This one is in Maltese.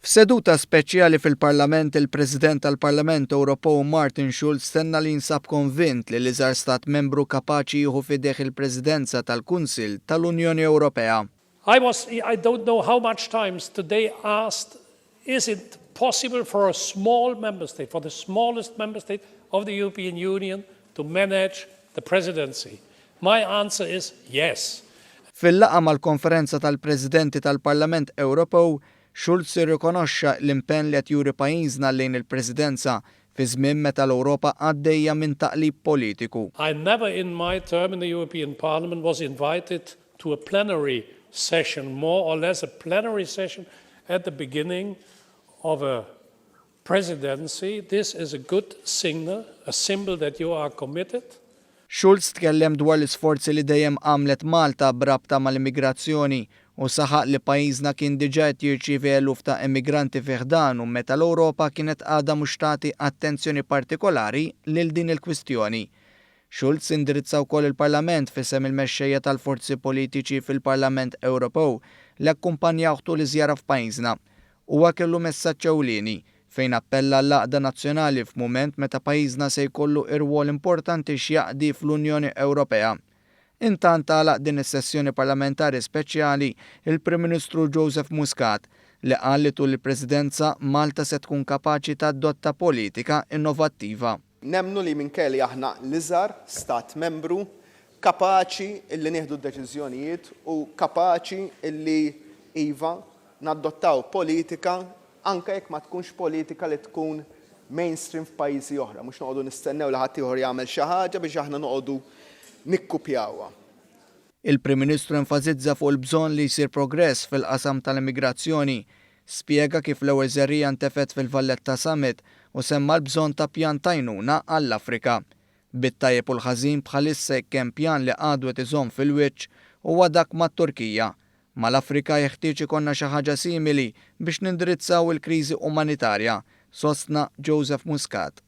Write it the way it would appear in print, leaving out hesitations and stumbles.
F'seduta speċjali fil-Parlament, il-President tal-Parlament Ewropew Martin Schulz tenna li jinsab konvint li l-iżgħar stat membru kapaċi jieħu f'idejh il-Presidenza tal-Kunsill tal-Unjoni Ewropea. I was, I don't know how much times today asked, is it possible for a small member state, for the smallest member state of the European Union to manage the presidency? My answer is yes. Fil-laqgħa mal-Konferenza tal-Presidenti tal-Parlament Ewropew, Schulz irrikonoxxa l-impenn li qed juri pajjiżna lejn il-Presidenza fi żmien meta l-Ewropa għaddejja minn taqlib politiku. I never in my term in the European Parliament was invited to a plenary session, more or less a plenary session at the beginning of a presidency. This is a good signal, a symbol that you are committed. Schulz tkellem dwar l-isforzi li dejjem għamlet Malta b'rabta mal-immigrazzjoni u saħaq li pajjiżna kien diġà qed jirċievi eluf ta' immigranti fi ħdanu meta l-Ewropa kienet għadha mhux tagħti attenzjoni partikolari lil din il-kwistjoni. Schulz indirizza wkoll il-Parlament f'isem il-mexxejja tal-forzi politiċi fil-Parlament Ewropew li akkumpanjawh tul iż-żjara f'pajjiżna. Huwa kellu messaġġ ewlieni fejn appella għall-għaqda nazzjonali f'mument meta pajjiżna se jkollu irwol importanti x'jaqdi fl-Unjoni Ewropea. Intant għalaq din is-sessjoni parlamentari speċjali il-Prim Ministru Joseph Muscat li qal li tul il-Presidenza Malta se tkun kapaċi tadotta politika innovattiva. Nemmnu li minkejja li aħna l-iżgħar stat membru, kapaċi illi nieħdu d-deċiżjonijiet u kapaċi illi iva nadottaw politika anke jekk ma tkunx politika li tkun mainstream f'pajjiżi oħra, mhux noqogħdu nistennew li ħaddieħor jagħmel xi ħaġa biex aħna noqogħdu nikkupjawha. Il-Prim Ministru enfasizza fuq il-bżonn li jsir progress fil-qasam tal-immigrazzjoni. Spjega kif l-ewwel żerriegħa ntefgħet fil-Valletta Summit u semma l-bżonn ta' pjan t'għajnuna għall-Afrika. Bit-tajjeb u l-ħażin bħalissa jekk hemm pjan li għadu qed iżomm fil-wiċċ huwa dak mat-Turkija. Mal-Afrika jeħtieġ ikollna xi ħaġa simili biex nindirizzaw il-kriżi umanitarja, sostna Joseph Muscat.